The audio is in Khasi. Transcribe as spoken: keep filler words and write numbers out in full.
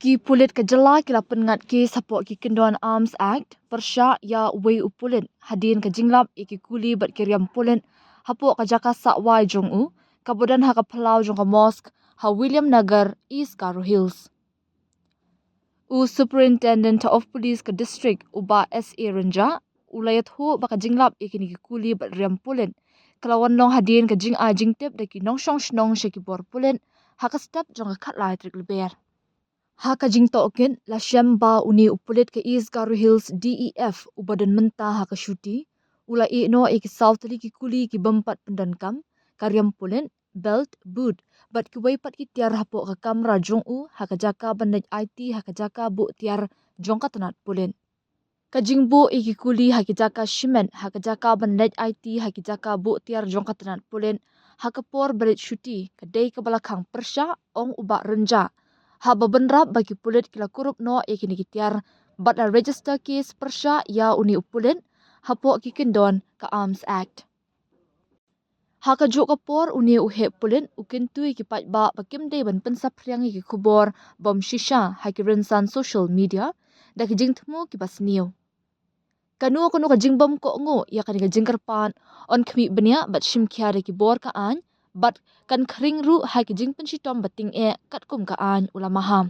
Ki pulit ka jylla ki la pynngat kes hapoh ki kyndon Arms Act pyrshah ïa uwei u pulit hadien ka jinglap ïa ki kuli bad ki riam pulit hapoh ka jaka sah wai jong u, kaba don ha ka phyllaw jong ka mosque ha Williamnagar, East Garo Hills. U Superintendent of Police ka district, u Bah S A Rynjah, u la ïathuh ba ka jinglap ïa kine ki kuli bad riam pulit ka la wan long hadien ka jingai jingtip da ki nongshong shnong sha ki bor pulit ha ka step jong ka khatlai tarik Lber. Ha ka jingtohkit, la shem ba une u pulit ka East Garo Hills D E F uba don mynta ha ka shuti u la ïeh noh ïa ki saw tylli ki kuli ki bym pat pyndonkam, ka riam pulit, belt, boot bad kiwei pat ki tiar hapoh ka kamra jong u ha ka jaka ban leit aiti ha ka jaka buh tiar jong ka tnat pulit. Ka jingbuh ïa ki kuli ha ki jaka shimet ha ka jaka ban leit aiti ha ki jaka buh tiar jong ka tnat pulit ha ka por ba leit shuti ka dei kaba la khang pyrshah, ong u Bah Rynjah, haba bynrap ba ki pulit ki la kurup noh ïa kine ki tiar bad la register kes pyrshah ïa une u pulit hapoh ki kyndon ka Arms Act. Ha kajuh ka por, une u heh pulit u kyntu ïa ki paidbah ba kim dei ban pynsaphriang ïa ki khubor bym shisha ha ki rynsan social media da ki jingthmu kiba sniew. Kano kano ka jingbym kohnguh ïa kane ka jingkyrpad yn khmih bniah bad shim khia da ki bor ka aiñ bad kan khring ruh ha ki jingpynshitom ba tyngeh katkum ka aiñ, u la maham.